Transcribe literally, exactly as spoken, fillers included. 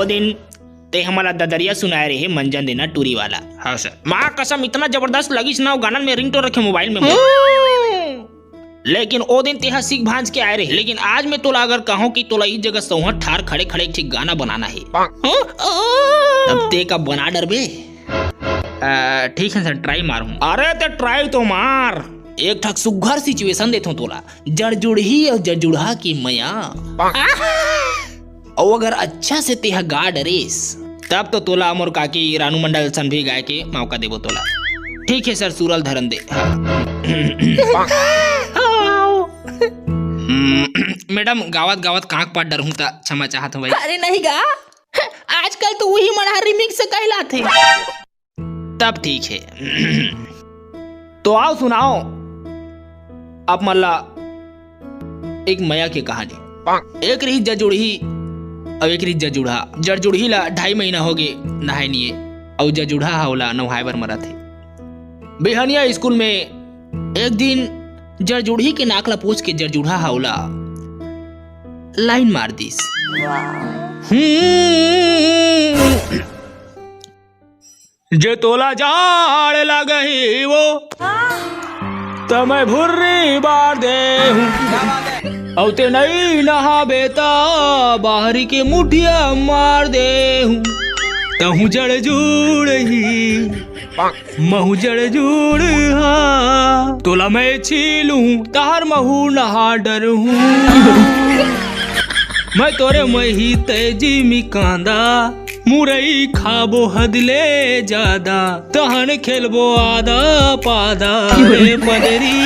दिन ते हमला ददरिया सुनाए रहे, मंजन देना टूरी वाला। हाँ सर। माँ कसम, इतना जबरदस्त लगिस ना वो गाना, मैं रिंगटोन रखे मोबाइल में। लेकिन ओ दिन तेहा सीख भांज के आए रहे, लेकिन आज मैं तोला अगर कहूँ कि तोला इस जगह सौहत ठार खड़े खड़े एक ठे गाना बनाना है, तब ते का बना डरबे? आ, ठीक है सर, ट्राई मारूं। अरे ते ट्राई तो मार, एक ठक सुग्घर सिचुएशन देथों तोला, जड़जुड़ही और जड़जुड़हा की मया। अउ अगर अच्छा से तेहा गा डरेस, तब तो तोला मोर काकी रानू मंडल सन भी गाय के मौका देबो तोला। ठीक है सर, सुरल धरन दे। हम्म, मैडम, गावत गावत कांक पाट डरहूं त क्षमा चाहत हूं भाई। अरे नहीं गा, आजकल तो वही मन ह रिमिक्स कहलाथे। तब ठीक है। तो आओ सुनाओ आप मन ला एक मया के कहानी। एक रही जड़जुड़ही अउ एक रही जड़जुड़हा। जड़जुड़ही ला ढाई महीना हो गे नहाए निये, अउ जड़जुड़हा हा ओला नहाए बर मरत हे। बिहनिया स्कूल में एक दिन जड़जुड़ही के नाक ला पोंछ के जड़जुड़हा हा ओला लाइन मार दिस। हम्म। जे तोला जाड़ लगही वो, त मैं भुर्री बार देहूं। अउ ते नई नहाबे त बाहरी के मुठिया मार देहूं। तहूं जड़जुड़ही, महूं जड़जुड़हा। तोला मैं छीलूं, तहार महूं नहा डरहूं। मैं तोरे मही ते जिमी कांदा, मुरई खाबो हद ले जादा, तहन खेलबो आदा पादा रे पदरी।